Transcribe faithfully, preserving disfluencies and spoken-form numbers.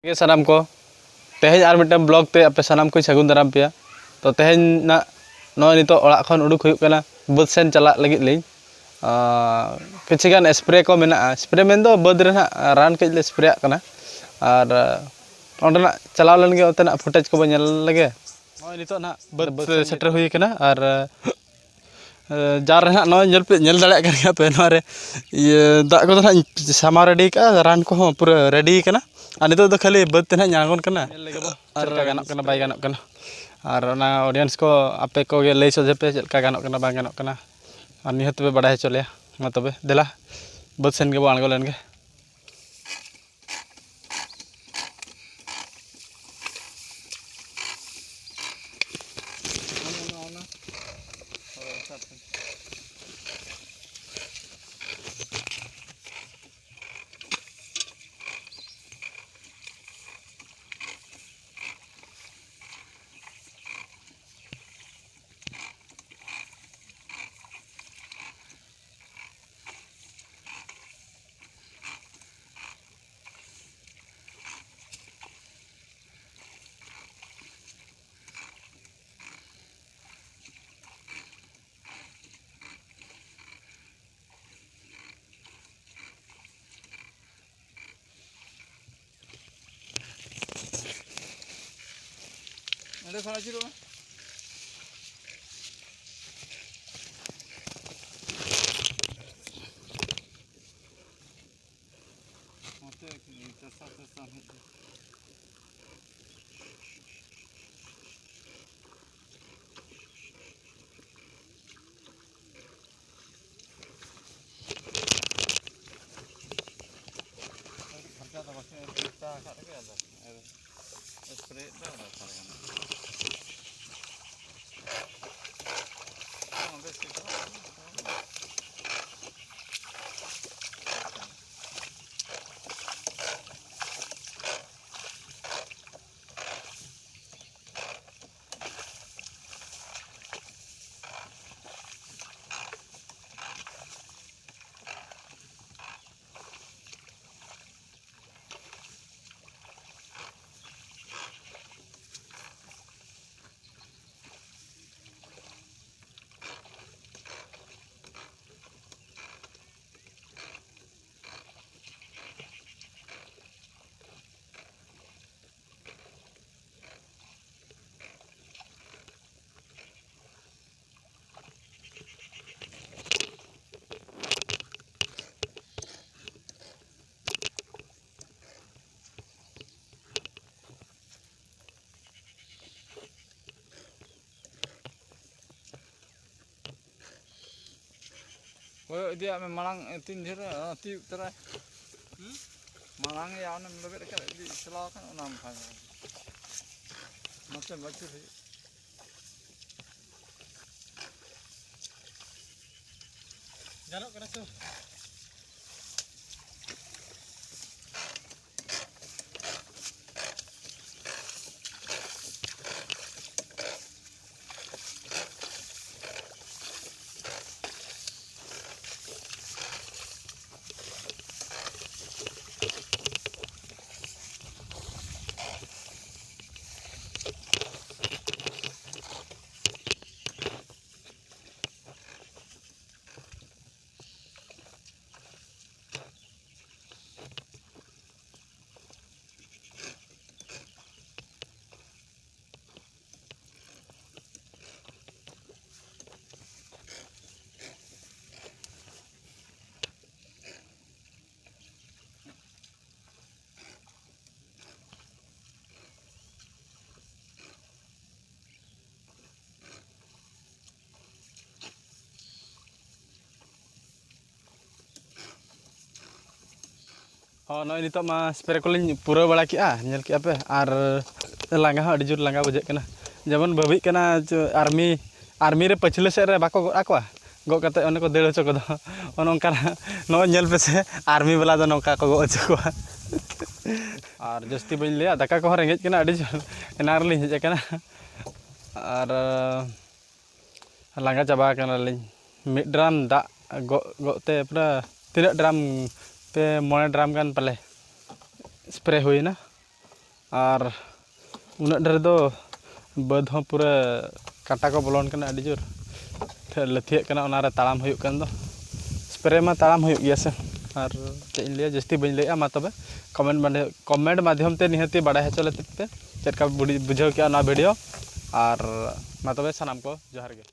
ᱜᱮ ᱥᱟᱱᱟᱢ ᱠᱚ, ᱛᱮᱦᱮᱧ ᱟᱨ ᱢᱤᱫᱴᱟᱝ ᱵᱞᱚᱜ ᱛᱮ ᱟᱯᱮ ᱥᱟᱱᱟᱢ ᱠᱚᱧ ᱥᱟᱹᱜᱩᱱ ᱫᱟᱨᱟᱢ ᱯᱮᱭᱟ᱾ ᱛᱚ ᱛᱮᱦᱮᱧ ᱱᱟᱜ ᱱᱚᱜᱼᱚᱭ ᱱᱤᱛᱚᱜ ᱚᱲᱟᱜ ᱠᱷᱚᱱ ᱩᱰᱩᱠ ᱦᱩᱭᱩᱜ ᱠᱟᱱᱟ ᱵᱟᱹᱫᱽ ᱥᱮᱱ ᱪᱟᱞᱟᱜ ᱞᱟᱹᱜᱤᱫ ᱞᱤᱧ᱾ ᱟᱨ ᱠᱤᱪᱷᱩ ᱜᱟᱱ ᱥᱯᱨᱮ ᱠᱚ ᱢᱮᱱᱟᱜᱼᱟ, ᱥᱯᱨᱮ ᱢᱮᱱᱫᱚ ᱵᱟᱹᱫᱽ ᱨᱮ ᱱᱟᱜ ᱨᱟᱱ ᱠᱟᱹᱡ ᱞᱮ ᱥᱯᱨᱮᱭᱟᱜ ᱠᱟᱱᱟ᱾ ᱟᱨ ᱚᱸᱰᱮᱱᱟᱜ ᱪᱟᱞᱟᱣ ᱞᱮᱱ ᱜᱮ ᱚᱱᱛᱮᱱᱟᱜ ᱯᱷᱩᱴᱮᱡᱽ ᱠᱚᱵᱚ ᱧᱮᱞ ᱞᱮᱜᱮ᱾ ᱱᱚᱜᱼᱚᱭ ᱱᱤᱛᱚᱜ ᱱᱟᱜ ᱵᱟᱹᱫᱽ ᱵᱟᱹᱫᱽ ᱥᱮ ᱥᱮᱴᱮᱨ ᱦᱩᱭ ᱠᱟᱱᱟ᱾ ᱟᱨ ᱡᱟᱨ ᱨᱮ ᱱᱟᱜ ᱱᱚᱜᱼᱚᱭ ᱧᱮᱞ ᱯᱮ, ᱧᱮᱞ ᱫᱟᱲᱮᱭᱟᱜ ᱠᱟᱱ ᱜᱮᱭᱟ ᱯᱮ, ᱱᱚᱣᱟ ᱨᱮ ᱤᱭᱟᱹ ᱫᱟᱜ ᱠᱚᱫᱚ ᱱᱟᱜ ᱤᱧ ᱥᱟᱢᱟᱣ ᱨᱮᱰᱤ ᱠᱟᱜᱼᱟ, ᱨᱟᱱ ᱠᱚᱦᱚᱸ ᱯᱩᱨᱟᱹ ᱨᱮᱰᱤ ᱠᱟᱱᱟ᱾ ᱟᱨ ᱱᱤᱛᱚᱜ ᱫᱚ ᱠᱷᱟᱹᱞᱤ ᱵᱟᱹᱫᱽ ᱛᱮ ᱱᱟᱜ ᱧᱮᱞ ᱟᱬᱜᱚᱱ ᱠᱟᱱᱟ, ᱧᱮᱞ ᱞᱮᱜᱮ ᱵᱚ, ᱟᱨ ᱪᱮᱫ ᱞᱮᱠᱟ ᱜᱟᱱᱚᱜ ᱠᱟᱱᱟ ᱵᱟᱭ ᱜᱟᱱᱚᱜ ᱠᱟᱱᱟ᱾ ᱟᱨ ᱚᱱᱟ ᱚᱰᱤᱭᱮᱱᱥ ᱠᱚ ᱟᱯᱮ ᱠᱚᱜᱮ ᱞᱟᱹᱭ ᱥᱚᱡᱷᱮ ᱯᱮ ᱪᱮᱫ ᱞᱮᱠᱟ ᱜᱟᱱᱚᱜ ᱠᱟᱱᱟ ᱵᱟᱝ ᱜᱟᱱᱚᱜ ᱠᱟᱱᱟ, ᱟᱨ ᱱᱤᱦᱟᱹᱛ ᱯᱮ ᱵᱟᱲᱟᱭ ᱦᱚᱪᱚ ᱞᱮᱭᱟ᱾ ᱢᱟ ᱛᱚᱵᱮ ᱫᱮᱞᱟ, ᱵᱟᱹᱫᱽ ᱥᱮᱱ ᱜᱮᱵᱚ ᱟᱬᱜᱚ ᱞᱮᱱ ᱜᱮ᱾ ᱚᱸᱰᱮ ᱠᱷᱚᱱ ᱟᱹᱪᱩᱨᱚᱜ ᱢᱮ᱾ ᱱᱚᱛᱮ ᱪᱟᱥᱟ ᱪᱟᱥᱟ ᱢᱤᱫ ᱫᱚ᱾ ᱯᱷᱟᱨᱪᱟ ᱫᱚ ᱵᱟᱹᱠᱤ ᱯᱷᱟᱨᱪᱟ ᱟᱠᱟᱫ ᱨᱮᱜᱮ ᱟᱫᱚ ᱥᱯᱨᱮ ᱫᱚ ᱫᱚᱨᱠᱟᱨ ᱠᱟᱱᱟ᱾ ᱦᱚᱸ, ᱵᱮᱥ ᱴᱷᱤᱠ ᱫᱚ᱾ ᱤᱫᱤᱭᱟᱜ ᱢᱮ ᱢᱟᱲᱟᱝ, ᱛᱤᱱ ᱰᱷᱮᱨ ᱛᱤᱭᱩᱜ ᱛᱚᱨᱟ᱾ ᱢᱟᱲᱟᱝ ᱭᱟ ᱚᱱᱮᱢ ᱞᱮᱵᱮᱫ ᱟᱠᱟᱫ, ᱤᱫᱤ ᱪᱟᱞᱟᱣ ᱟᱠᱟᱱ, ᱚᱱᱟᱢ ᱯᱷᱟᱸᱫᱟ᱾ ᱱᱚᱛᱮ ᱟᱹᱪᱩᱨ ᱦᱩᱭᱩᱜ᱾ ᱜᱟᱱᱚᱜ ᱠᱟᱱᱟ ᱪᱚ᱾ ᱦᱚᱸ, ᱱᱚᱜᱼᱚᱭ ᱱᱤᱛᱚᱜ ᱢᱟ ᱥᱯᱨᱮ ᱠᱚᱞᱤᱧ ᱯᱩᱨᱟᱹᱣ ᱵᱟᱲᱟ ᱠᱮᱜᱼᱟ, ᱧᱮᱞ ᱠᱮᱜᱼᱟ ᱯᱮ, ᱟᱨ ᱞᱟᱸᱜᱟ ᱦᱚᱸ ᱟᱹᱰᱤ ᱡᱳᱨ ᱞᱟᱸᱜᱟ ᱵᱩᱡᱷᱟᱹᱜ ᱠᱟᱱᱟ᱾ ᱡᱮᱢᱚᱱ ᱵᱷᱟᱹᱵᱤᱜ ᱠᱟᱱᱟ ᱪᱚ, ᱟᱨᱢᱤ, ᱟᱨᱢᱤ ᱨᱮ ᱯᱟᱹᱪᱷᱞᱟᱹ ᱥᱮᱫ ᱨᱮ ᱵᱟᱠᱚ ᱜᱚᱜ ᱟᱠᱚᱣᱟ, ᱜᱚᱜ ᱠᱟᱛᱮ ᱚᱱᱮ ᱠᱚ ᱫᱟᱹᱲ ᱦᱚᱪᱚ ᱠᱚᱫᱚ, ᱚᱱᱮ ᱚᱱᱠᱟᱱᱟᱜ᱾ ᱱᱚᱜᱼᱚᱭ ᱧᱮᱞ ᱯᱮᱥᱮ, ᱟᱨᱢᱤ ᱵᱟᱞᱟ ᱫᱚ ᱱᱚᱝᱠᱟ ᱠᱚ ᱜᱚᱜ ᱦᱚᱪᱚ ᱠᱚᱣᱟ᱾ ᱟᱨ ᱡᱟᱹᱥᱛᱤ ᱵᱟᱹᱧ ᱞᱟᱹᱭᱟ, ᱫᱟᱠᱟ ᱠᱚᱦᱚᱸ ᱨᱮᱸᱜᱮᱡ ᱠᱟᱱᱟ ᱟᱹᱰᱤ ᱡᱳᱨ, ᱮᱱᱟᱝ ᱨᱮᱞᱤᱧ ᱦᱮᱡ ᱟᱠᱟᱱᱟ᱾ ᱟᱨ ᱞᱟᱸᱜᱟ ᱪᱟᱵᱟ ᱟᱠᱟᱱᱟᱞᱤᱧ᱾ ᱢᱤᱫ ᱰᱨᱟᱢ ᱫᱟᱜ ᱜᱚᱜ ᱜᱚᱜ ᱛᱮ ᱯᱩᱨᱟᱹ ᱛᱤᱱᱟᱹᱜ ᱰᱨᱟᱢ, ᱯᱮ ᱢᱚᱬᱮ ᱰᱨᱟᱢ ᱜᱟᱱ ᱯᱟᱞᱮ ᱥᱯᱨᱮ ᱦᱩᱭᱱᱟ᱾ ᱟᱨ ᱩᱱᱟᱹᱜ ᱰᱷᱮᱨ ᱫᱚ ᱵᱟᱹᱫᱽ ᱦᱚᱸ ᱯᱩᱨᱟᱹ ᱠᱟᱸᱴᱟ ᱠᱚ ᱵᱚᱞᱚᱱ ᱠᱟᱱᱟ ᱟᱹᱰᱤ ᱡᱳᱨ᱾ ᱴᱷᱮ-, ᱞᱟᱹᱛᱷᱤᱭᱟᱹᱜ ᱠᱟᱱᱟ, ᱚᱱᱟᱨᱮ ᱛᱟᱲᱟᱢ ᱦᱩᱭᱩᱜ ᱠᱟᱱ ᱫᱚ᱾ ᱥᱯᱨᱮ ᱢᱟ ᱛᱟᱲᱟᱢ ᱦᱩᱭᱩᱜ ᱜᱮᱭᱟ ᱥᱮ᱾ ᱟᱨ ᱪᱮᱫ ᱤᱧ ᱞᱟᱹᱭᱟ, ᱡᱟᱹᱥᱛᱤ ᱵᱟᱹᱧ ᱞᱟᱹᱭᱮᱜᱼᱟ᱾ ᱢᱟ ᱛᱚᱵᱮ ᱠᱚᱢᱮᱱᱴ ᱢᱟᱫᱽᱫᱷᱚᱢ, ᱠᱚᱢᱮᱱᱴ ᱢᱟᱫᱽᱫᱷᱚᱢ ᱛᱮ ᱱᱤᱦᱟᱹᱛᱤ ᱵᱟᱲᱟᱭ ᱦᱚᱪᱚ ᱞᱮᱯᱮ ᱪᱮᱫ ᱞᱮᱠᱟ ᱵᱩᱰᱤ-, ᱵᱩᱡᱷᱟᱹᱣ ᱠᱮᱜᱼᱟ ᱱᱚᱣᱟ ᱵᱷᱤᱰᱤᱭᱳ᱾ ᱟᱨ ᱢᱟ ᱛᱚᱵᱮ ᱥᱟᱱᱟᱢ ᱠᱚ ᱡᱚᱦᱟᱨ ᱜᱮ᱾